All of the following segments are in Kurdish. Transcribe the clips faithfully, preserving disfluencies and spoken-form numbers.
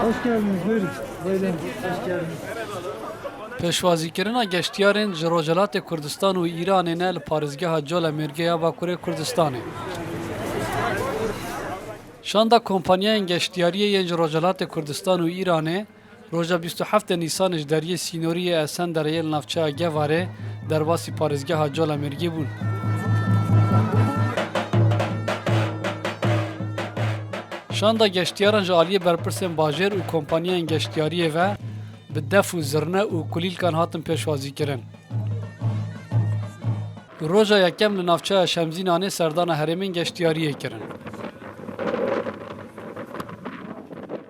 Hoş geldiniz, buyurun. Buyurun, hoş geldiniz. Pêşwazîkirina geştiyarên ji Rojhilatê Kurdistan û Îranê ne li parêzgeha Colemêrgê ya Bakurê Kurdistanê. Şanda kompanyayên geştiyariyê yên ji Rojhilatê Kurdistan û Îranê roja bîst û heftê Nîsanê ji deriyê sînorî yê Esenderê yê li navçeya Gevarê derbasî parêzgeha Colemêrgê bûn. Şanda geştiyaran ji aliyê berpirsên bajêr û kompanyayên geştiyariyê ve bi def û zirne û kulîlkan hatin pêşwazîkirin. Roja yekem li navçeya Şemzînanê serdana herêmên geştiyariyê kirin.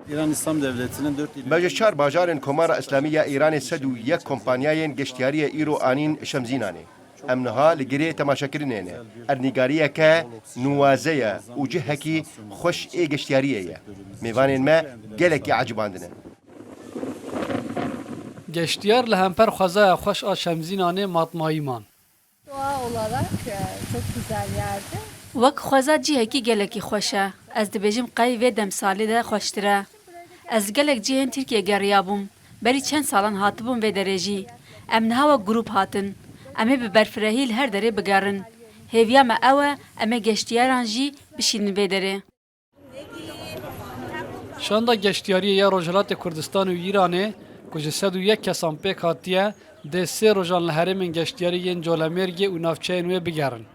İran İslam Devleti'nin dört ili Me ji çar bajarên Komara Îslamî ya Îranê sed û yek kompanyayên geştiyariyê îro anîn Şemzînanê. Em niha li girê temaşekirinê ne. Erdnîgariyeke nuwaze ye û cihekî xweş ê geştiyariyê ye. Mêvanên me gelekî ecibandine. Geştiyar li hemper xwezaya xweş a Şemzînanê matmayî man. Doğa olarak, e, çok güzel yerdi. Wek xweza cihekî gelekî xweş e. Ez dibêjim qey vê demsalê de xweştir e. Ez gelek cihên Tirkiyê geriyabûm. Berî çend salan hatibûm vê derê jî. Em niha wek grûp hatin. Em ê bi berfirehî li her derê bigerin. Hêviya me ew e, em ê geştiyaran jî bişînin vê derê. Şanda geştiyariyê ya Rojhilatê Kurdistan û Îranê ku ji sed û yek kesan pêk hatiye, dê sê rojan li herêmên geştiyarî yên Colemêrgê û navçeyên wê bigerin.